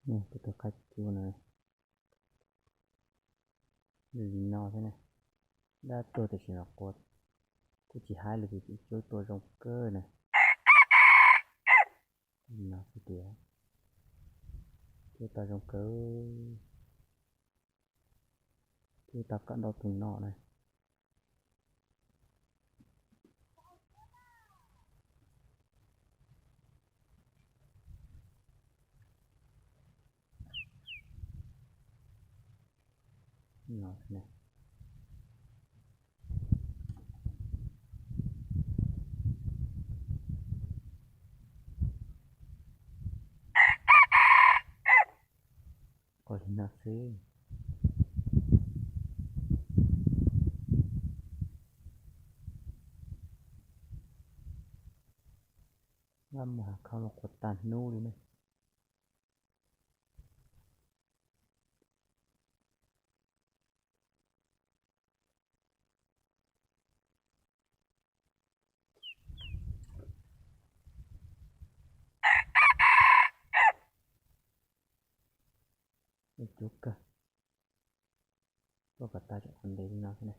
Kuv tus qhaib cub no li no xwb na. Dab tuag tiam sis mas quav kuj tsis haib li, tus cuab tuaj zoo kawg na. Li no xwb tias cuab tau zoo kawg, cuab tau kom ntau tus no na. Qhov li no xwb. Vaj mus hav khaub los quav tag hnub li ne. Cuab kawg, tuaj kom tag tseem qhov ntev li no xwb na.